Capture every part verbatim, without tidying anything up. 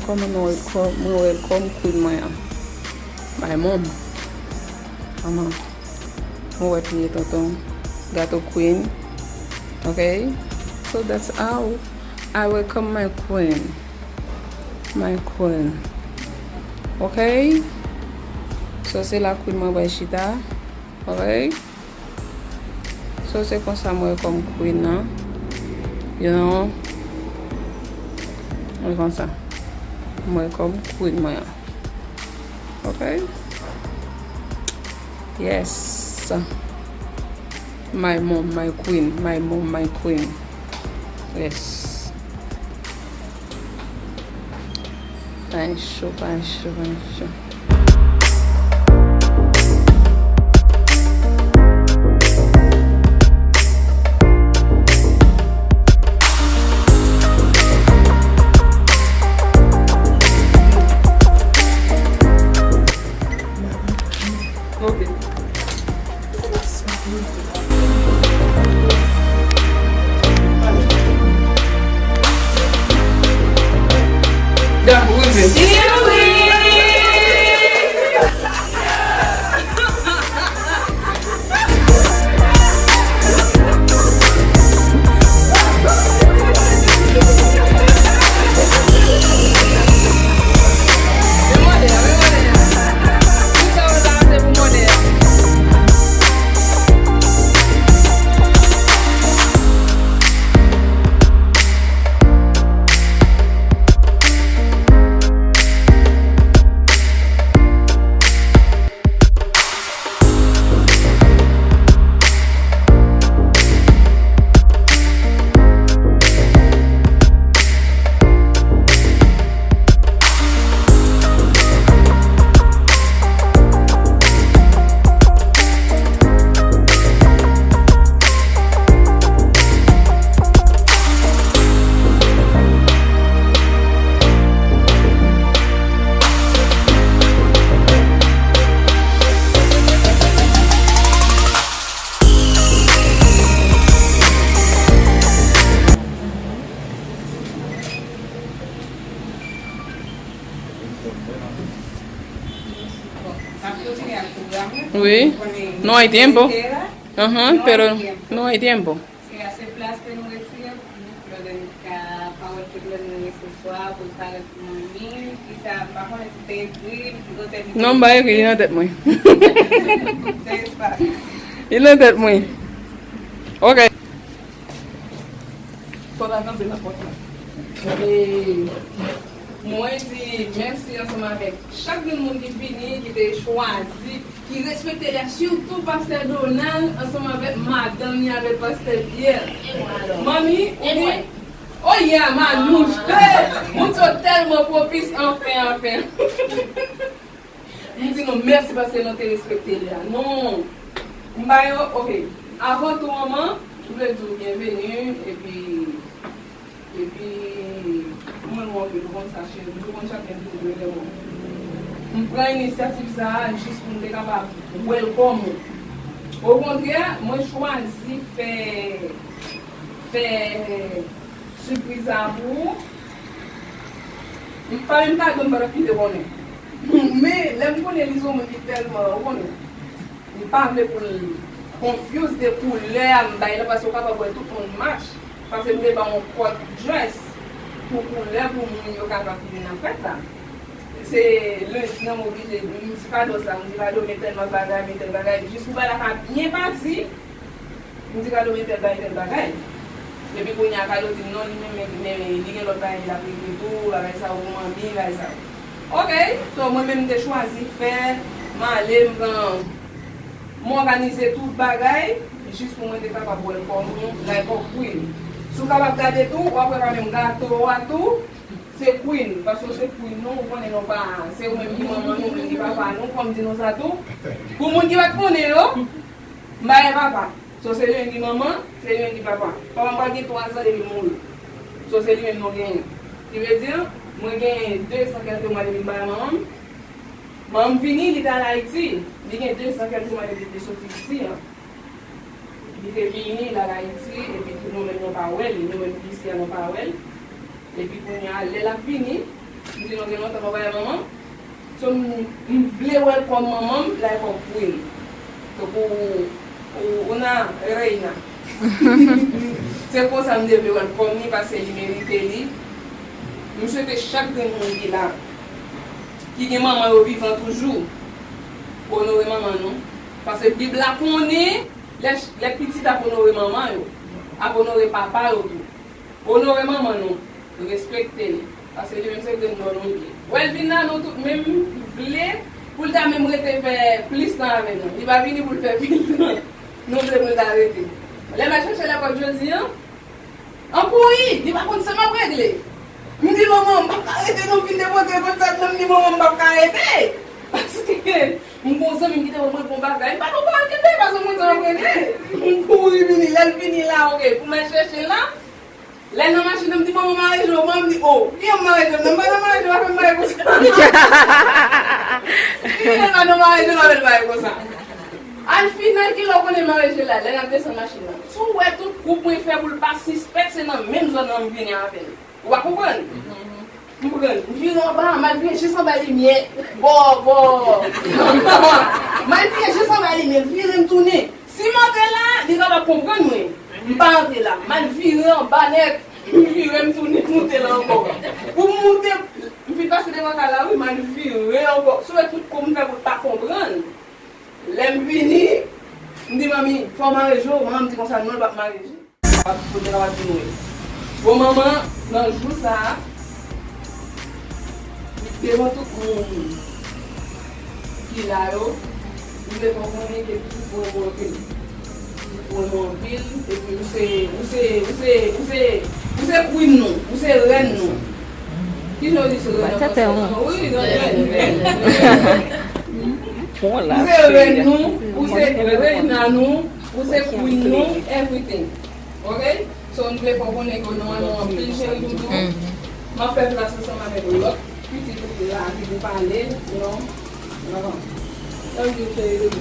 Kòman nou wè kò-, mwen wè l kòm queen mwen an? My mom. Kòman? Mwen wè piye tonton. Gato queen. Ok? So that's how I welcome my queen. My queen. Ok? So se la queen mwen pral chita. Ok? So se konsa mwen wè kòm queen nan. You know? Mwen konsa. Mwen wè kòm queen mwen an. Ok? Yes. My mom, my queen. My mom, my queen. Yes. Pa cho, pa cho, pa cho. Ok. Wi. No hay tiempo. Ajá, pero no hay tiempo. Si hace placer no decir, lo de ka pawòl ke lè nou resevwa pou l parèt pou manmi, ki sa, m pa konnen si te ekri l, si te ekri. Non, m pa ekri, li nan tèt mwen. Se espas. Li nan tèt mwen. Ok. Fò ta kanpe nan pòt la. E mwen di mèsi ansanm avèk chak grenn moun ki vini, ki te chwazi, ki respekte lè, sitou pastè Donald ansanm avèk madanm li, avèk pastè Pierre. Manmi, ou gen, oh yeah, Manouche. Hey, moun sa tèlman pwopis, anfen, anfen. M di nou mèsi paske nou te respekte lè a. Non. M ba yo, ok. Avan tou, manman, m vle di w byenveni, epi, epi, m renmen w anpil, ou konn sa, cheri, ou konn chak lè m toujou rele w. M pran inisyativ sa a jis pou m te kapab welcome ou. Okontrè, mwen chwazi fè, fè sipriz sa a pou ou. M pa menm kado m pa t ap kite konnen. Men, lè m konnen li se yon moun ki tèlman, ou konnen, li pa vle pou l confuse de koulè a m bay la, paske ou kapab wè tout moun match. Paske m te ba yon kòd dress pou koulè, pou moun yo kapab vin nan fèt la. Se lendi an m oblije, m di Kado sa, m di Kado men tèl bagay, men tèl bagay, jis pou bagay la ka byen pati. M di Kado men tèl bagay, tèl bagay. Epi kounye a Kado di m non, li menm, men, men li gen lòt bagay l ap regle tou, bagay sa yo pou manmi, bagay sa yo. Ok, so mwen menm m te chwazi fè, m ale, m pran, m òganize tout bagay, jis pou mwen te kapab welcome ou like a queen. Si w kapab gade tou, w ap wè pa menm gato a tou, se queen, paske w se queen nou, ou konnen nou pa, se ou menm ki manman nou, ou menm ki papa nou, fò m di nou sa tou. Pou moun ki pa t konnen yo, m pa gen papa. So, se li menm ki manman, se li menm ki papa. Papa m pral gen twa zan depi l mouri. So, se li menm nou genyen. Ki vle di, mwen gen de san kèlke mwa depi m pa wè manman m. Manman m vini, li te al Ayiti. Li gen de san kèlke mwa depi l te soti isi a. Li te vini, l al Ayiti, epi tou nou menm nou pa wè l, nou menm ki isi a nou pa wè l. Epi kounye a, lè l ap vini, M di nou gen lontan m pa wè manman m. So, m, m vle welcome manman m like a queen. Tankou, ou, una reina. Se konsa m te vle welcome li, paske li merite li. M swete chak grenn moun ki la, ki gen manman yo vivan toujou, onore manman nou. Paske Bib la konnen lè, lè pitit ap onore manman yo, ap onore papa yo tou. Onore manman nou, respekte li, paske li menm se grenn dlo nou ye. Wè l vin la, nou tout menm vle pou l ta menm rete fè plis tan avè nou. Li pa vini pou l fè pil tan. Nou vle pou l ta rete. Lè m al chèche l lekòl jodi a, an kouri, li pa konn sa m ap regle. M di, "Manman, m p ap ka rete, non, vin depoze l konn sa, non." M di, "Manman, m p ap ka rete." Paske m gon zanmi m ki te ban mwen bon bagay. M pa t anko al kenbe, paske m konn sa m ap regle. M kouri vini, lè l vini la, oke, pou m al chèche l la, lè nan machin nan, m di, "Manman, m al rejoure w." Manman, m di, "O, kiyè m al rejoure? Non, m pa nan mareje, w ap fè m mare konsa." Kiyè m al nan mareje, w ap fè m mare konsa. Al final, kilè w konnen mareje la, lè n ap desann machin nan. Si w wè tout koup mwen fè pou l pa sispèk, se nan menm zòn nan m vini avè l. Ou pa konprann? M pran, m vire anba, m al vire jis anba limyè. Bò, bò. M al vire jis anba limyè, m vire m tounen. Si m antre la, li kapab konprann mwen. M pa antre la. M al vire anba nèt. M vire m tounen moute la ankò. Pou m moute, m fin pase devan kay la, wi, m al vire ankò. Si w wè tout kou m fè pou l pa konprann. Lè m vini, m di, "Manmi, fò w mareje w." Manman m di konsa, "Non, l p ap mareje." Kote l ap vin wè. Bon, manman, nan jou sa a, devan tout moun ki la yo, m vle fè w konnen ke m soufri anpil. M soufri anpil, epi ou se, ou se, ou se, ou se, ou se queen nou, ou se rèn nou. Kijan yo di se rèn an fransè? Wi, rèn, rèn. Ou se rèn nou, ou se reina nou, ou se queen nou, everything. Ok? So, m vle fè w konnen ke nou renmen w anpil, cheri doudou. M ap fè plas ansanm avèk lòt pitit ou ki la, ki pou pale, you know. Love you, cheri doudou.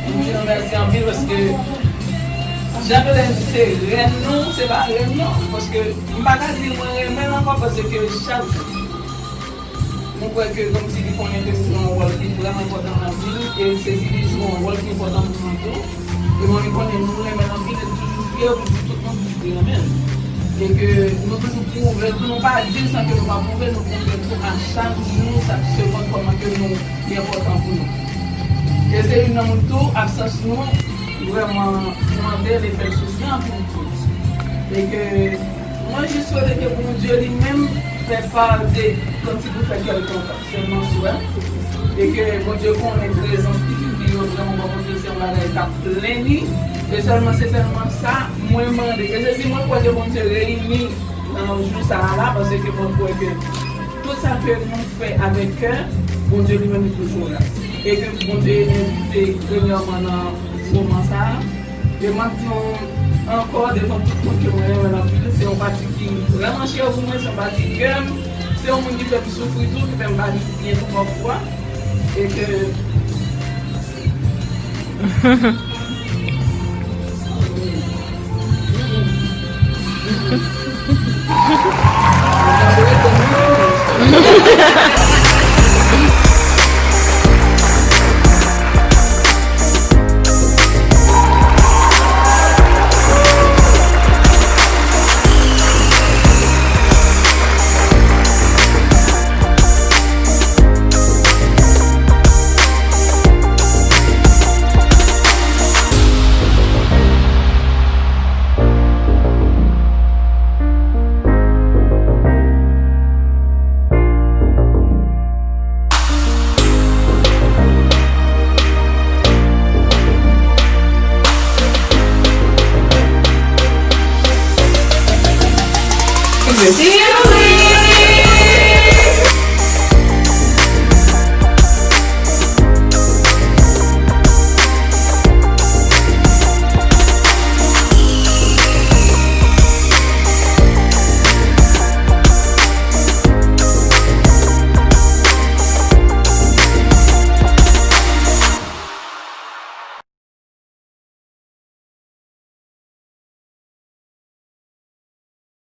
M di nou mèsi anpil paske Jan Belen di se rèn nou, se pa rèn non. Paske m pa ka di mwen renmen l ankò, paske chak, mwen kwè ke kòmsi li konnen ke m jwe yon wòl ki vrèman enpòtan nan vi l, e m sezi li jwe yon wòl ki enpòtan pou mwen tou. E mwen, li konnen nou renmen l anpil, e m toujou fyè pou di tout moun ki renmen l. E ke nou toujou pwouve l tou, nou pa di l san ke nou pa pwouve l, nou pwouve l tou a chak jou, chak segonn, kòman ke nou, li enpòtan pou nou. E se youn nan moun tou, absans nou, vrèman, nou mande l e fè l soufri anpil tou. E ke mwen jis swete ke Bondye li menm fè pa de, kòmsi pou fè kè l kontan. Se yon swè. E ke Bondye konnen prezans pitit li yo vrèman, bon, Bondye se yon bagay k ap plen li. E sèlman, se sèlman sa mwen mande. E se si mwen kwè ke Bondye reyini nan jou sa a la, paske mwen kwè ke tout sa ke nou fè avèk kè, Bondye li menm li toujou la. E ke Bondye envite premyèman nan moman sa a. E m ap di w ankò devan tout moun ke mwen renmen l anpil. Se yon pati ki vrèman chè pou mwen, se yon pati kè m. Se yon moun ki fè m soufri tou, ki fè m pa di byen tou pafwa. E ke Mwen se